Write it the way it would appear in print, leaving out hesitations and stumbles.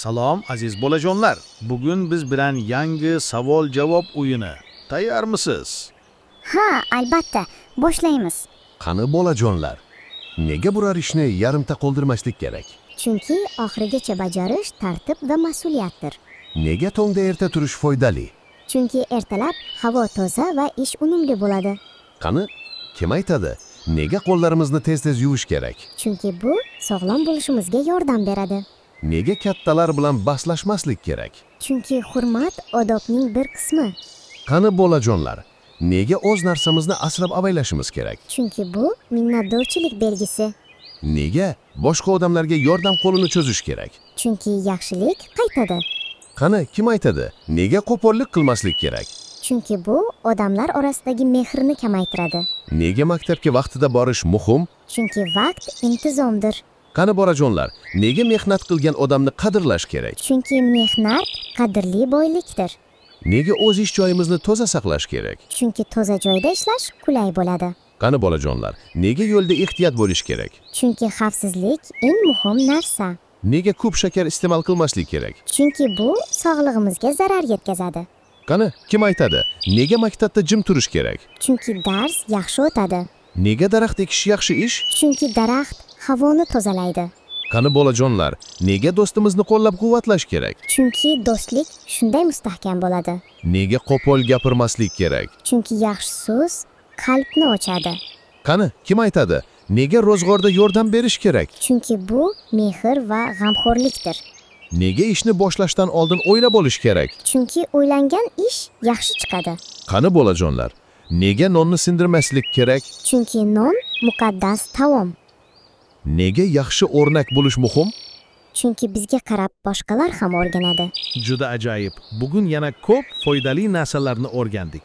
Salom, aziz bolajonlar. Bugun biz bilan yangi savol-javob o'yini. Tayyormisiz? Ha, albatta. Boshlaymiz. Qani, bolajonlar, nega biror ishni yarimta qoldirmaslik kerak? Chunki oxirigacha bajarish tartib va mas'uliyatdir. Nega tongda erta turish foydali? Chunki ertalab havo toza va ish unumli bo'ladi. Qani, kim aytadi? Nega qo'llarimizni tez-tez yuvish kerak? Chunki bu sog'lom bo'lishimizga yordam beradi. Nega kattalar bilan bahslashmaslik kerak? Chunki hurmat odobning bir qismi. Qani, bolajonlar, nega o'z narsamizni asrab avaylashimiz kerak? Chunki bu minnatdorchilik belgisi. Nega boshqa odamlarga yordam qo'lini cho'zish kerak? Chunki yaxshilik qaytadi. Qani, kim aytadi? Nega qo'pollik qilmaslik kerak? Chunki bu odamlar orasidagi mehrni kamaytiradi. Nega maktabga vaqtida borish muhim? Chunki vaqt intizomdir. Qani, bolajonlar, nega mehnat qilgan odamni qadrlash kerak? Chunki mehnat qadrli boylikdir. Nega o'z ish joyimizni toza saqlash kerak? Chunki toza joyda ishlash qulay bo'ladi. Qani, bolajonlar, nega yo'lda ehtiyot bo'lish kerak? Chunki xavfsizlik eng muhim narsa. Nega ko'p shakar iste'mol qilmaslik kerak? Chunki bu sog'lig'imizga zarar yetkazadi. Qani, kim aytadi? Nega maktabda jim turish kerak? Chunki dars yaxshi o'tadi. Nega daraxt ekish yaxshi ish? Chunki daraxt havoni tozalaydi. Qani, bolajonlar, nega do'stimizni qo'llab-quvvatlash kerak? Chunki do'stlik shunday mustahkam bo'ladi. Nega qo'pol gapirmaslik kerak? Chunki yaxshi so'z qalbni ochadi. Qani, kim aytadi? Nega ro'zg'orda yordam berish kerak? Chunki bu mehr va g'amxo'rlikdir. Nega ishni boshlashdan oldin o'ylab olish kerak? Chunki o'ylangan ish yaxshi chiqadi. Qani, bolajonlar, nega nonni sindirmaslik kerak? Chunki non muqaddas taom. Nega yaxshi o'rnak bo'lish muhim? Chunki bizga qarab boshqalar ham o'rganadi. Juda ajoyib. Bugun yana ko'p foydali narsalarni o'rgandik.